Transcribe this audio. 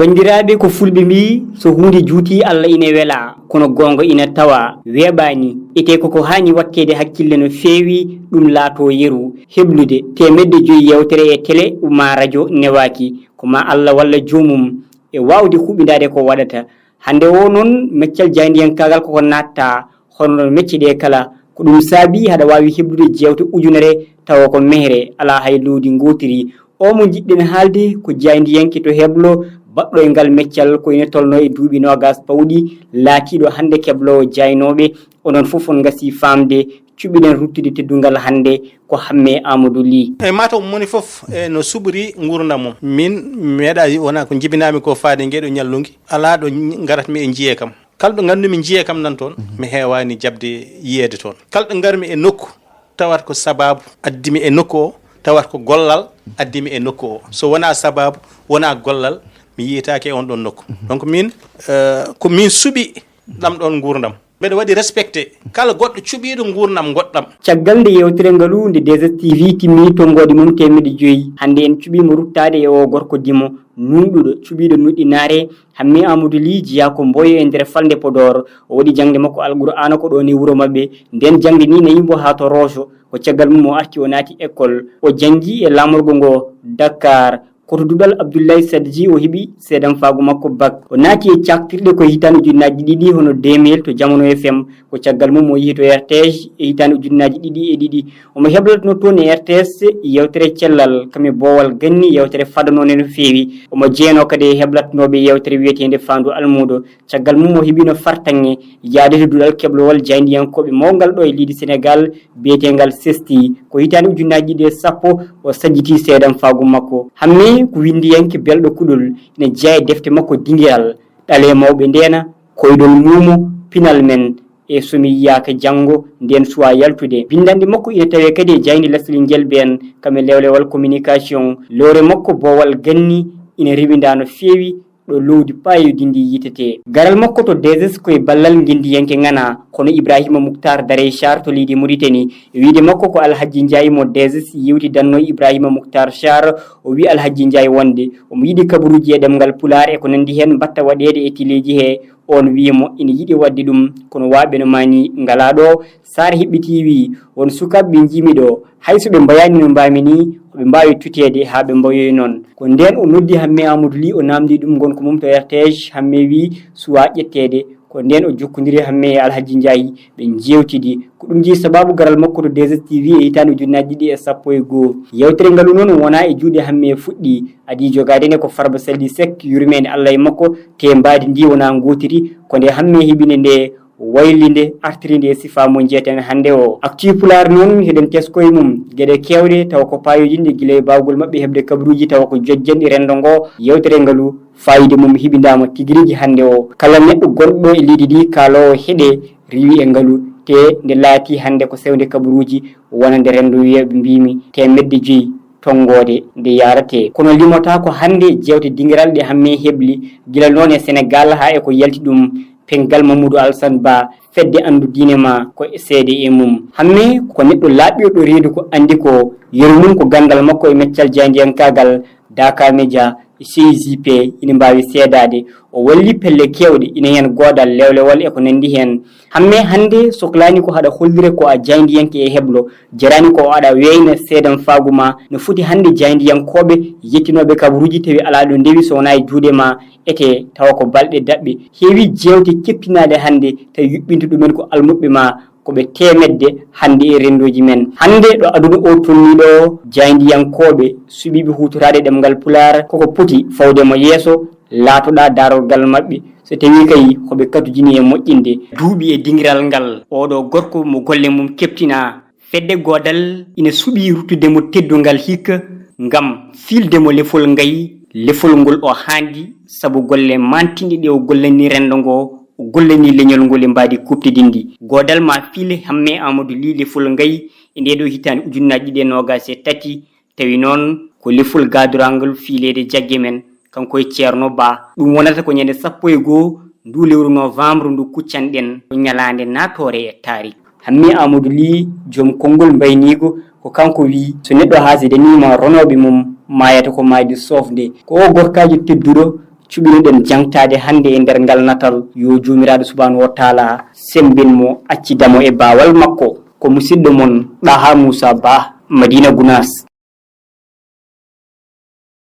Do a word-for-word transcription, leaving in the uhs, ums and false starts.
Banndiraaɓe, ko Fulɓe mbii, so huunde juutii, Allah ina welaa, kono goonga ina tawaa, weeɓaani. Etee ko ko haani waɗteede hakkille no feewi, ɗum laatoo yeru. Heblude teemedde joyi yeewtere e tele maa rajo newaaki, ko maa Allah walla joomum e waawde huɓindaade ko waɗata. Hannde o noon, meccal jaayndiyankaagal koko naattaa, hono no mecce ɗee kala. Ko ɗum saabii haɗa waawi heblude jeewte ujunere tawa ko mehre, alaa hay loowdi ngootiri. O mo njiɗɗen haalde ko jaayndiyanke to heblo, baɗɗo e ngal meccal ko ina tolnoo e duuɓi noogaas pawɗi, laatiiɗo hannde kebloowo jaaynooɓe. Onon fof on ngasii faamde, cuɓiɗen ruttude teddungal hannde ko Hammee Aamadu Lih. E mataw moni fof e no suɓri nguurndam mum. Min mi meeɗa wona ko njibinaami ko faade ngeɗo ñallungi. Alaa ɗo ngaratmi e njiyee kam. Kala ɗo nganndu-mi njiyee kam nan toon, mi heewaani jaɓde yiyeede toon. Kala ɗo ngarmi e nokku, tawat ko sabaabu addi mi e nokku o, tawat ko gollal addi mi e nokku o. So wonaa sabaabu, wonaa gollal, mi yiyetaake e on ɗon nokku. Donc min, eh, ko min suɓi ɗam ɗon nguurndam. Mbeɗa waɗi respecté kala goɗɗo cuɓiiɗo nguurndam goɗɗam. Caggal nde yeewtere ngalu nde D S T V timmii tonngoode mum teemedde joyi, hannde en cuɓiima ruttaade e oo gorko dimo, nuunɗuɗo, cuɓiiɗo nuɗɗinaare, Hammee Aamadu Lih, jeyaa ko Mboyo e nder falnde Podoor. O waɗi jaŋde makko Alqur'aana ko ɗoon e wuro maɓɓe. Ndeen jaŋde nii nayi mbo haa to Rooso. Ko caggal mum o arti o naati école. O janngi e laamorgo ngo Dakar. Ko to duɗal Abdullahi Sadji o heɓi seedamfaagu makko bac. O naati e caaktirɗe ko hitaande ujunnaaji ɗiɗi hono deux mille to Jamano F M. Ko caggal mum o yehi to R T H e hitaande ujunnaaji ɗiɗi e ɗiɗi. Omo heblatnoo toon e R T S yeewtere cellal, kam e boowal ganni, yeewtere fadanoonde no feewi. Omo jeyanoo kadi e heblatnooɓe yeewtere wiyeteende Faandu Almuudo. Caggal mum o heɓiino fartaŋŋe yahde to duɗal keblowal jaayndiyankooɓe mawngal ɗo e leydi Senegaal, biyeteengal sesti. Ko hitaande ujunnaaji ɗiɗi e sappo o sajjitii seedamfaagu makko. Hammee ko winndiyanke belɗo kuɗol, ina jeyaa e defte makko Dingiral, Ɗalee mawɓe ndeena, Koyɗol muumo, Pinal men, e So mi yiyaaka janngo, Ndeen suwaa yaltude. Binndanɗe makko ina tawee kadi e jaaynde Leslie Njelbeen, kam e lewlewal communication. Lowre makko Boowal ganni ina rewindaa no feewi, ɗo loowdi paayodindi yitetee. Garal makko to D S S ko e ballal ngenndiyanke ŋanaa, kono Ibraahiima Muktaar Darey Caar to leydi Muritani. E wiyde makko ko Alhajji Njaay mo D S S yeewtidanno Ibraahiima Muktaar Caar, o wiyi Alhajji Njaay wonde omo yiɗi kabaruuji e ɗemngal Pulaar e ko nanndi heen mbaɗta waɗeede e teleeji he, oon wiyi mo ina yiɗi waɗde ɗum, kono waaɓe no maa nii ngalaa ɗo. Saar heɓɓitii wiyi, won sukaaɓe ɓe njiimi ɗo, hay so ɓe mbayaani no mbaami nii, ko ɓe mbaawi tuteede haa ɓe mbayoyi noon. Ko ndeen o noddi Hammee Aamadu Lih, o naamndii ɗum ngonka mum to R T H. Hammee wiyi suwaa ƴetteede. Ko ndeen o jokkondiri Hammee e Alhajji Njaay, ɓe njeewtidi. Ko ɗum jeyi sabaabu garal makko to D S T V e hitaande ujunnaaji ɗiɗi e sappo e goo. Yeewtere ngalu noon wonaa e juuɗe Hammee fuɗɗii, adii jogaade nde ko Farba Saldi Seck, yurmeende Allah e makko, tee mbaadi ndii wonaa ngootiri, ko nde Hammee heɓi nde, nde wayli nde, artiri nde e sifaa mo njiyeten hannde o. Actu Pulaar noon, heɗen tesko e mum geɗe keewɗe, tawa ko paayodinɗe gila e baawgol maɓɓe heɓde kabaruuji, tawa ko jojjanɗi renndo ngo. Yeewtere ngalu, faayiida mum heɓindaama tigi rigi hannde o. Kala neɗɗo gonɗo e leydi ndi, kaaloowo heɗe, riiwi e ngalu, tee nde laatii hannde ko sewnde kabaruuji wonande renndo wiyeeɓe mbiimi teemedde joyi tonngoode nde yaarate. Kono limotaako hannde jeewte dingiral ɗe Hammee hebli, gila noon e Senegaal haa e ko yalti ɗum, Penngal Mamadou Alassane Ba, fedde anndu diine ma ko seede e mum. Hammee ko neɗɗo laaɓirɗo reedu ko anndi ko, yeru mum ko ganndal makko e meccal jaayndiyankaagal, Daaka Media, C J P ina mbaawi seedaade. O walli pelle keewɗe, ina heen goodal, lewlewal e ko nanndi heen. Hammee hannde soklaani ko haɗa hollira ko a jaayndiyanke e heblo, jaraani ko aɗa weeyna seedamfaagu ma. No foti hannde jaayndiyankooɓe yettinooɓe kabaruuji tawi alaa ɗo ndewi so wonaa e juuɗe ma, etee tawa ko balɗe daɓɓe. Heewi jeewte keptinaaɗe hannde tawi yuɓɓinta ɗumen ko almuɓɓe ma, ko ɓe teemedde hannde e renndooji men. Hannde ɗo aduna o tolnii ɗo, jaayndiyankooɓe suɓiiɓe huutoraade ɗemngal Pulaar koko poti fawde mo yeeso, laatoɗaa daarorgal maɓɓe, so tawii kay ko ɓe katujini e moƴƴinde. Duuɓi e dingiral ngal, oɗo gorko mo golle mum keptinaa, fedde goodal ina suɓii ruttude mo teddungal hikka ngam fiilde mo lefol ngay, lefol ngol o haandi sabu golle mantinɗe ɗe o gollani renndo ngo, o gollani leñol ngol e mbaadi kuuɓtidinndi. Goodal ma fiile Hammee Aamadu Lih lefol ngay e ndee ɗoo hitaande ujunnaaji ɗiɗi e noogaas e tati, tawi noon ko lefol gaadorangol fiileede jagge men, kanko e Ceerno Ba. Ɗum wonata ko ñande sappo e goo nduu lewru novembre ndu kuccanɗen, ko ñalaande naatoore e taariik. Hammee Aamadu Lih, joom konngol mbayniigo, ko kanko wiyi, so neɗɗo haasidaniima ronooɓe mum, maayata ko maayde soofde. Ko o gorkaajo tedduɗo, cuɓinuɗen jangtaade hannde e nder ngal natal, yo Joomiraaɗo Subhaanahu wa Taala semmbin mo, accida mo e baawal makko. Ko musidɗo mon Ɗaha Muusa Bah, Madiina Gunaas.